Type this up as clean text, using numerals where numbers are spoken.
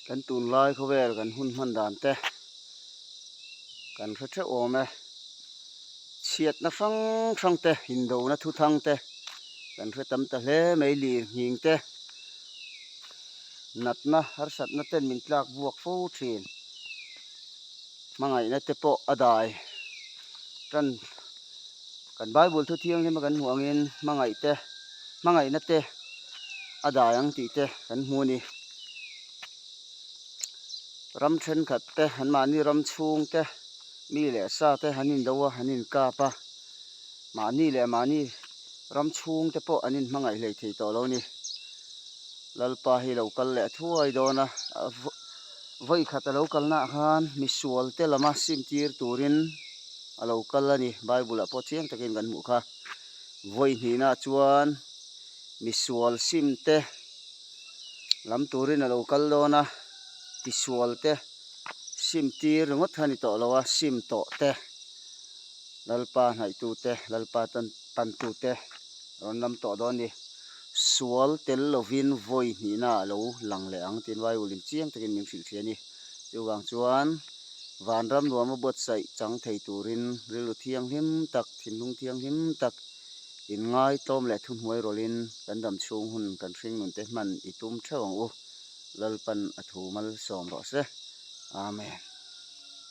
Kan tunlai khawvel kan hun hman dan te kan hre theuh awm e. Chhiatna hrang hrang te, indona thuthang te kan hre tam ta hle mai lir nghing te, natna harsatna ten min tlak buak fo thin. Hmangaihna te pawh a dai tan kan Bible thu thianghlim a kan hmuh angin hmangaih te hmangaihna te a dai ang tih te kan hmu a ni. Ram thenkhat te an mahni ram chhung te mi leh sa te an indo a an inkap a mahni leh mahni ram chhung te pawh an inhmangaih hlei thei tawh lo a ni. Lalpa hi lo kal leh thuai dawn a. Vawi khat a lo kalnaah khan misual te lama sim tir turin a lo kal a ni. Bible ah pawh chiang takin kan hmuh kha. Vawi hnihnaah chuan misual sim te lam turin a lo kal dawn a, tisual te sim tir ringawt kha a ni tawh lo a, sim tawh te, Lalpa hnaihtu te, Lalpa tantu te rawn lam tawh dawn a ni. Sual tel lovin vawi hnihna a lo lang leh ang tiin Bible in chiang takin min hrilh thei a ni. Chuvang chuan vanram nuama buatsaih chang thei turin rilru thianghlim tak, thinlung thianghlim tak, inngai tlawm leh thuhnuai rawlhin kan dam chhung hun kan hringnun te hman i tum theuh ang u. Lalpan a thu malsawm rawh se. Amen.